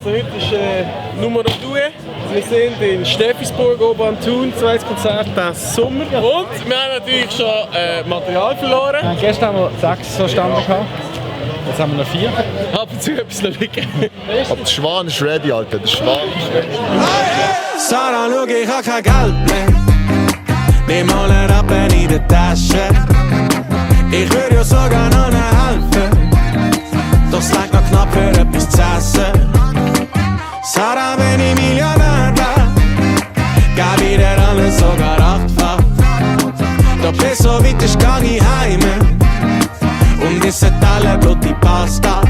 Also heute ist Nummer 2. Wir sind in Steffisburg, oben am Thun, zweites Konzert diesen Sommer. Und wir haben natürlich schon Material verloren. Wir haben gestern noch 6 so Standen gehabt. Jetzt haben wir noch 4. Ab und zu etwas liegen. Aber der Schwan ist ready, Alter. Der Schwan ist ready. Sarah, schau, ich hab kein Geld mehr. Nimm mal einen Rappen in der Tasche. Ich würde ja sogar noch helfen. Doch es reicht noch knapp für etwas zu essen. Sarah, wenn ich Millionär wär, gäb ich dir alles sogar 8-fach. Doch bis so weit ist, gang ich heim und esse alle Blut die Pasta.